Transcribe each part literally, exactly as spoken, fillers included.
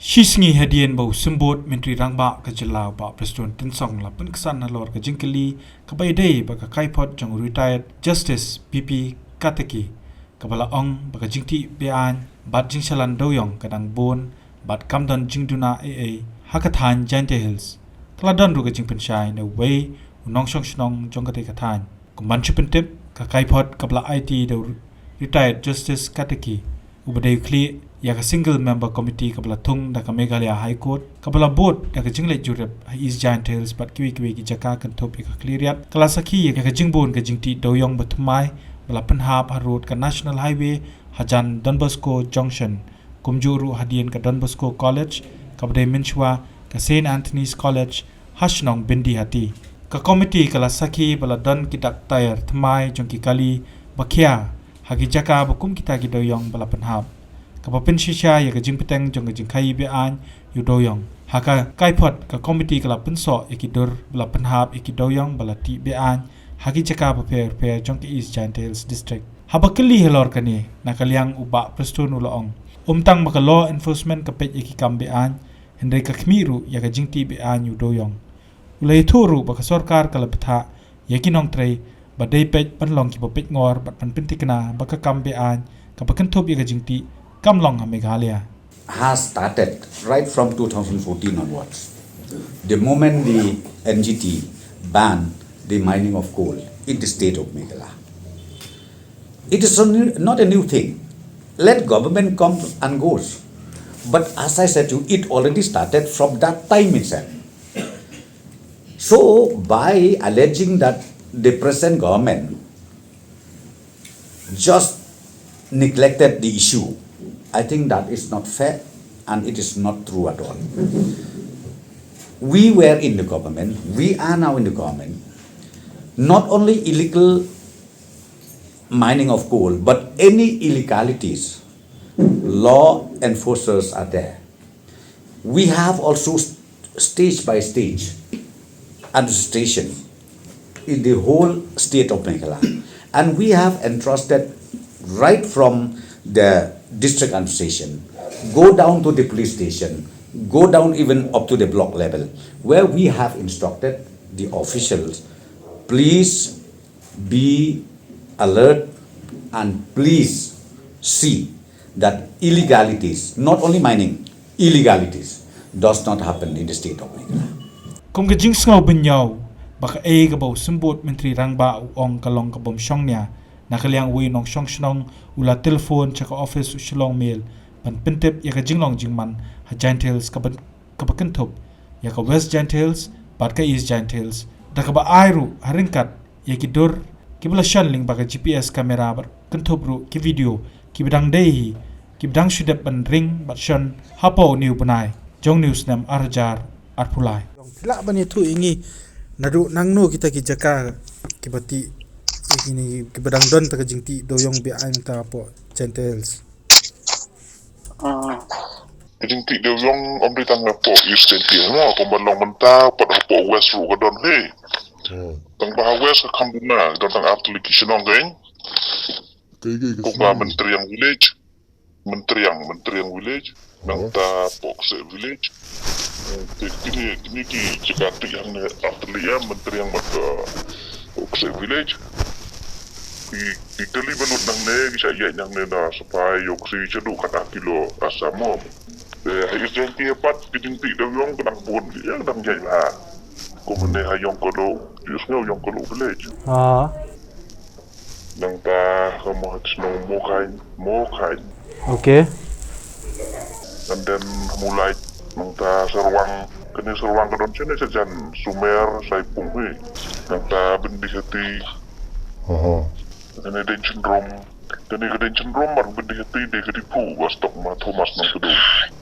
Shi sngi hadien ba u Symbud Myntri Rangbah ka jylla u Bah Prestone Tynsong la pynksan halor ka jingkylli kaba ïadei bad ka kaiphod jong u Retired Justice B P Kateki, kaba la ong ba ka jingtih be-aiñ bad jingshalan dewïong ka dang bun bad kam don jingduna ei ei ha ka thaiñ Jaintia Hills. Ka la don ruh ka jingpynshai na uwei u nongshong shnong jong katei ka thaiñ. Kumban shu pyntip, ka kaiphod kaba la aiti da u Retired Justice Kateki, uba dei u khlieh ïa ka Single Member Committee kaba la thung da ka Meghalaya High Court, kaba la bud da ka jingleit jurip ha East Jaintia Hills bad kiwei kiwei ki jaka kynthup ïa ka khlieh riat, ka la sakhi ïa ka jingbun ka jingtih dewïong bathymmai ba la pynhap harud ka National Highway hajan Don Bosco Junction, kumjuh ruh hadien ka Don Bosco College, kaba dei mynshuwa ka Saint Anthony's College ha shnong Byndihati. Ka komiti ka la sakhi ba la don ki dak taïar thymmai jong ki kali ba khia ha ki jaka ba kum kita ki dewïong ba la pynhap, kaba pynshisha ïa ka jingbteng jong ka jingkhaii be-aiñ ïa u dewïong. Ha ka kaiphod, ka komiti ka la pynsoh ïa ki dur ba la pynhap ïa ki dewïong ba la tih be-aiñ ha ki jaka bapher bapher jong ka East Jaintia Hills District. Haba kylli halor kane na ka liang u Bah Prestone u la ong, um tang ba ka law enforcement ka peit ïa ki kam be-aiñ, hynrei ka khmih ruh ïa ka jingtih be-aiñ ïa u dewïong. U la ïathuh ruh ba ka sorkar ka la bthah ïa ki nongtrei ba dei peit ban long kiba peitngor bad ban pynthikna ba ka kam be-aiñ kaba kynthup ïa ka jingtih kam long ha Meghalaya. Has started right from two thousand fourteen onwards, the moment the N G T banned the mining of coal in the state of Meghalaya. It is a new, not a new thing. Let government come and goes. But as I said to you, it already started from that time itself. So by alleging that the present government just neglected the issue, I think that is not fair and it is not true at all. We were in the government, we are now in the government. Not only illegal mining of coal, but any illegalities, law enforcers are there. We have also st- stage by stage administration in the whole state of Meghalaya. And we have entrusted right from the district administration, go down to the police station, go down even up to the block level, where we have instructed the officials, please be alert and please see that illegalities, not only mining, illegalities does not happen in the state of Meghalaya. Kum ka jingsngew bynñiaw ba kaei kaba u Symbud Myntri Rangbah u ong ka long ka bym shongnia, na ka liang uwei u nongshong shnong u la telephone sha ka office u Shillong Mail ban pyntip ïa ka jinglong jingman ha Jaintia Hills kaba, kaba kynthup ïa ka West Jaintia Hills bad ka East Jaintia Hills, da kaba ai ruh ha ryngkat ïa ki dur kiba la shon lyngba ka G P S camera bad kynthup ruh ki video kiba dang dei hi, kiba dang shu dep ban ring bad shon hapoh une u bnai jong une u snem ar hajar arphew lai. Phi lah ban ïathuh ïa ngi naduh nangno kita ki jaka kiba tih ïa kine, kiba dang don ta ka jingtih dewïong be-aiñ mynta hapoh Jaintia Hills? Ka jingtih dewïong ym dei tang hapoh East Jaintia mo, kumba long mynta pat hapoh West ruh ka don hi. Tang ba ha West ka kham duna, don tang artylli ki shnong kein. Kumba Myntriang village, Myntriang, Myntriang village, nangta Pokseh village. Te kine, kine ki jaka tih hangne artylli ïa Myntriang bad Pokseh village. Ki, ki kali ba lut nangne, ki shah ïaid nangne na Sapai, Ïoksi, shaduh kata kilo Assam mo. Te ha East Jaintia pat ki jingtih dewïong ka dang bun, ki dang ïaid bha. Kumne ha Ïongkaluh, ïohsngew Ïongkaluh village. Nangta ha mo ha shnong Mokhain, Mokhain. Okay. And then ha Mulait, nangta Serwang, kane Serwang ka don shane shajan Sumer, Saipung hi. Nangta Byndihati. Kane Deiñ Syndrom. Kane ka Deiñ Syndrom bad Byndihati dei ka diphu ba stok ma Thomas Nongtdu.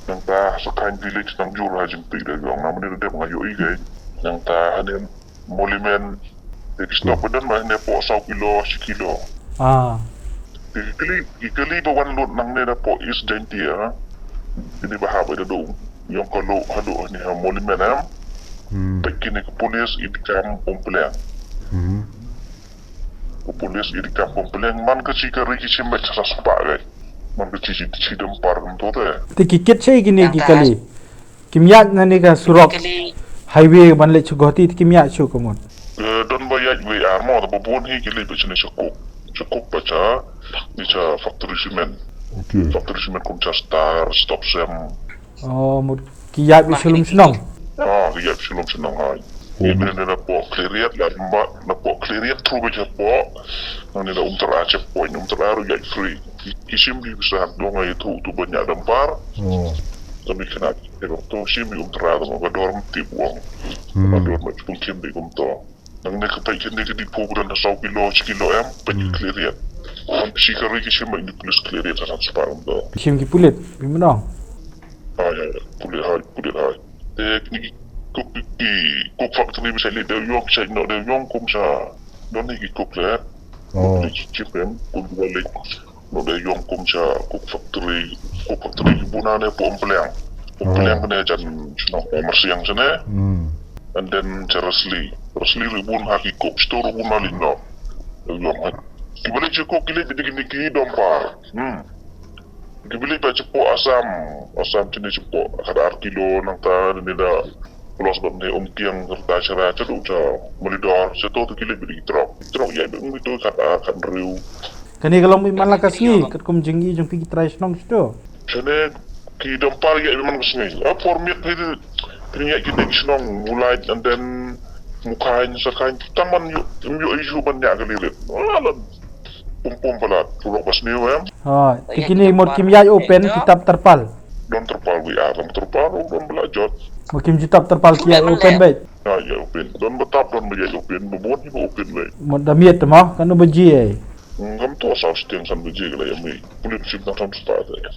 Nangta Sakhain village nang jur ha jingtih dewïong. Namar ne dep nga ïohi kein. Nangta hane Monument. Te ki stok ba don ma hane hapoh saw kilo, shi kilo. Ah. Te ki kali, ki kali ba wan lut nangne na hapoh East Jaintia. Kine ba hap ïa da dum. Ïong ka lo haduh hane ha Monument em. Hmm. Te kine ka police i dikam umpleng. Hmm. Ka police i dikam umpleng man ka shi ka ri ki shi met sa spah gai. Man ka shi shi shi dam par kan to te. Te ki kit shi kine ki kali. Kim ïaid na ne ka surok highway ban leit sha Guwahati te kim ïaid shuh ka mut. Eh, don ba ïaid wei ar mo, ba bun hi ki leit ba shane sha Coke. Sha Coke ba sha, ni sha factory cement. Okay. Factory cement kum sha Star, Stop Sem. Oh, mut ki ïaid ba sha lum shnong. Ah, ki ïaid ba sha lum shnong hai. Oh, ni ne na pok Khliehriat la ba, na pok Khliehriat through ba sha pok. Ni la Umtara checkpoint, Umtara ruh ïaid free. Ki, ki shim ki pisa dong ai tu, tu ban ïaid dumper. Oh. Kami kena Pero to shim i Umtara to ka dor mti buang. Hmm. Ka dor ma chupung kim di kumto. Nang ne ka pai kene ka di pu buran da saw kilo, shi kilo em, pai Khliehriat. Kan shi kari ki shim ni pulit Khliehriat sa spa kumto. Shim ki pulit, bi mano? Ah, ya, ya. Pulit hai, pulit hai. Te ni ki Coke, ki Coke factory bisa li deu yong, sai no deu yong kum sa. Don ni ki Coke le. Oh. Ni ki chip em, kum dua le. No deu yong kum sha Coke factory, Coke factory ki bun ha ne pok Umpliang. Umpliang kane jan shnong, eh, Marsiang shane. Hmm. And then sha Rasli. Rasli ruh bun ha ki Coke store ruh bun ha lino. Deu yong ha. Ki balik sha Coke ki leit bad kine ki dumper. Hmm. Ki balik bad sha pok Assam. Assam shane sha pok. Khat ar kilo nangta ne da Plus bad ne Umkiang, Rta Shara, sha duk sha Malidor, sha to ki leit bad ki trok. Trok ïaid bad ngi to khat ar khat hynriew. Kane ka long beit man la ka sngi, katkum jingïohi jong phi ki trai shnong sha to. Shane ki dumper ïaid beit man ka sngi. Ah, por miet phi, phi ïaid kine ki shnong, Mulait, and then Mukhain, Sakhain, tang man ïoh, ym ïoh issue ban ïaid ka lirit. Ah, la pum pum palat, purok ba sniew em. Ha, te kine mut kim ïaid open, ki tap tarpal. Don tarpal wi ar, don tarpal, don ba la jot. Mo kim ju tap tarpal ki ïaid open beit. Ah, ïaid open. Don ba tap, don ba ïaid open, ba bun hi ba open beit. Mut da miet mo, katno baje ei? Ngam to, saw shiteng san baje ka la ïa mih. Pulit shim tang san spah te.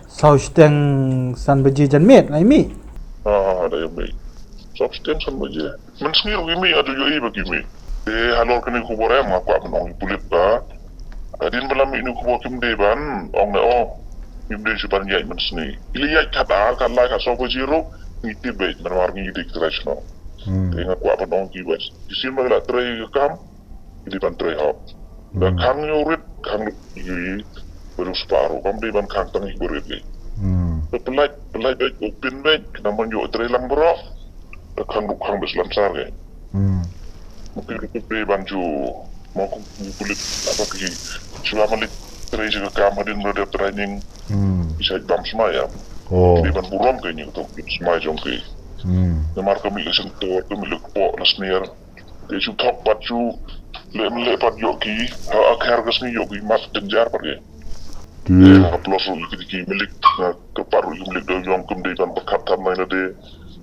Saw shiteng san baje jan miet la ïa mih. Ah, da ïa mih. Saw shiteng san baje. Mynsngi ruh ki mih, nga ju ïohi ba ki mih. Te halor kane ka khubor em nga kwah ban ong ïa ki pulit ba hadien ba la mih kane ka khubor kim dei ban ong ne, oh, kim dei shu ban ïaid mynsngi. Ki la ïaid khat ar, khat lai, khat saw baje ruh ngi tip beit namar ngi dei ki trai shnong. Hmm. Te nga kwah ban ong ki ba ki sien ba ki la trei ka kam, ki dei ban trei hok. Da khang ïa u rit, khang lut ïa u ba u spah ruh, kam dei ban khang tang ïa u ba rit lei. Hmm. Te pynlait, pynlait beit, open beit, khnang ban ïoh trei lang baroh. Te khang ruh khang beit slam sar ke. Hmm. Mungkin ruh dei ban ju, mo kum ki pulit, apa ki, shu la malik trei sha ka kam hadien ba dep training. Hmm. Ki shait bam smai ïa. Oh. Ki dei ban burom ke ïa kito ki smai jong ki. Hmm. Namar ka mih ka shyntur, ka mih la kpoh la snier. Te shu thok pat shu leh, leh pat ïoh ki, ha, ha kher ka sngi ïoh ki mat jynjar pat ki. Te ha plus ruh ki, ki malik, ha, ka pat ruh ki malik dei ïong kim dei ban pyrkhat than mai lade.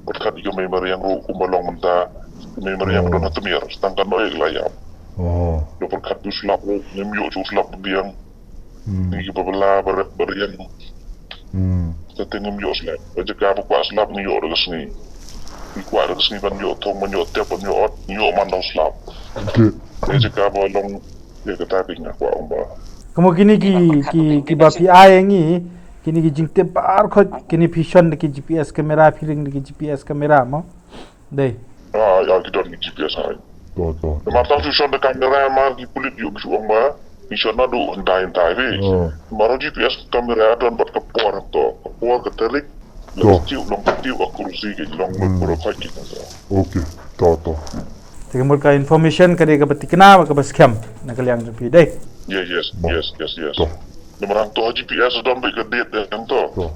Pyrkhat ïa ka mei mariang ruh kumba long mynta. Ka mei mariang don ha tmier, tang ka noh ïa ka la ïap. Oh. Ïoh pyrkhat u slap ruh, ngim ïoh shu slap biang. Hmm. Ngi ki ba bylla ba rep ba riang. Hmm. Te te ngim ïoh slap. Ba jaka ba kwah slap ngi ïoh da ka sngi. Ngi kwah da ka sngi ban ïoh thong, ban ïoh tep, ban ïoh ot, ngi ïoh man da u slap. Okay. Te jaka ba long, ïa kata te nga kwah ong ba. Ka mut kine ki, ki, ki ba phi ai ïa ngi, kine ki jingtip baroh khoit, kine phi shon da ki G P S camera, phi ring da ki G P S camera mo. Dei. Ah, ïa ki don ki G P S hai. To, to. Namar tang shu shon da kamera mar ki pulit ïoh ki shu ong ba ngi shon naduh hynda hynda hi. Oh. Namar G P S kamera don bad ka por to. Ka por, ka tarik. To. Long ka tiew, long ka tiew, ka kursi ki long. Hmm. Pura khot ki to. Okay. To, to. Te ka mut ka information ka dei kaba tikna bad kaba skhem na ka liang jong phi dei. Yes, yes, yes, yes, yes. To. Namar hangto ha G P S don beit ka date hangto. To.